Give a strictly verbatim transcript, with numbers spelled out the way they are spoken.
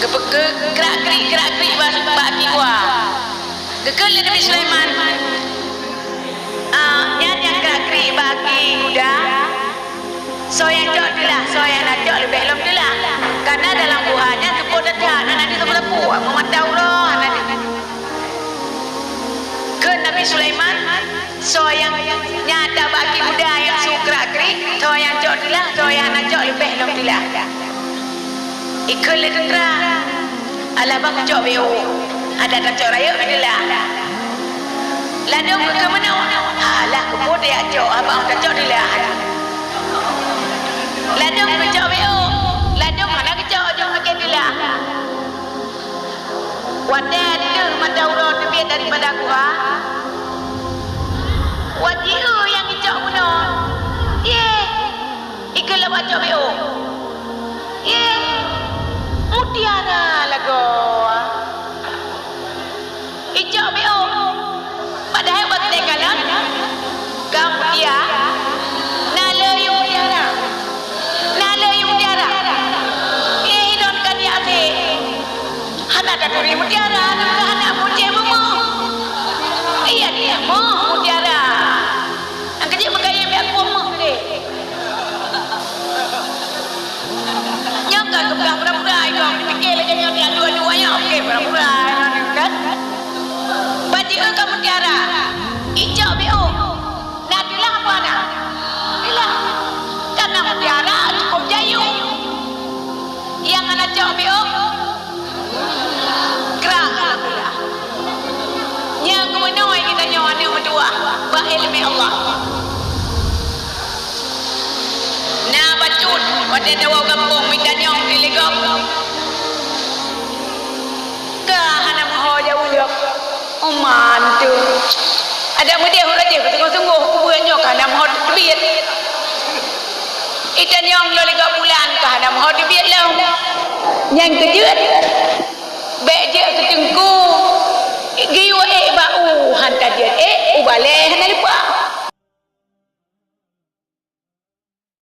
Geupeukeue krak-krik, krak-krik bak, bak aki guha. Geukheun lé Nabi Sulaiman, "Ah, nyan nyang krak-krik bak aki guha, soe nyang cok teulah, soe nyang na cok leubeh lom teulah. Kareuna dalam guha nyan seupôt that-that, hana di sapeue-sapeue, meumata uroe hana di." Kheun Nabi Sulaiman, "Soe nyang nyata bak aki guha nyang su krak-krik, soe nyang cok teulah, soe nyang na cok leubeh lom teulah." Ikheun lé teuntara, "Alah, bah kucok beu, adak tacok rayeuk beu teulah." Ladôm geukheun meunoe, "Alah, keupeue tajak cok, haba tacok teulah." Ladôm geucok beu, ladôm hana geucok, ujong lagèe teulah. Watèe deuh mata uroe teubiet daripada guha, watèe jieu nyang geucok bunoe, yeh, ikheun lé bak cok beu. Yeh, mutiara lagoe. Icok beu. Padahai watèe kalon ka mutiara, na le yue mutiara. Na le yue mutiara. Eh, idon ka diasé. Hana taturi mutiara, ka hana punjéh bumoe. Iya, dia moh mutiara. Nyang keujeuet meukayém jak kueh moh teuh. Nyoe ka geupeugah pura-pura, ikong pike lagèe nyoe, di adu-adu ayam, oke, pura-pura, kan? Bak jieu ka mutiara, icok beu. Na teulah apa na? Teulah. Karena mutiara cukup jayu. Nyang hana cok beu, krak, alhamdulillah. Nyang keumeunoi geutanyoe aneuk meutuwah bak ileumèe Allah. Na bacut, watèe tawoe gampông, mita nyong di ligop. Ka hana meuho jaweueb. Oman tu. Adak meudeh ureueng jih beusunggoh-sunggoh, kubuet nyoe ka hana meuho teubiet. Itanyong lôn ligop bulan ka hana meuho teubiet lom. Nyang keujeuet, bèk jeuet keu teungku, geuyue ék bak u, han tajeuet ék, u balèe hana lupa.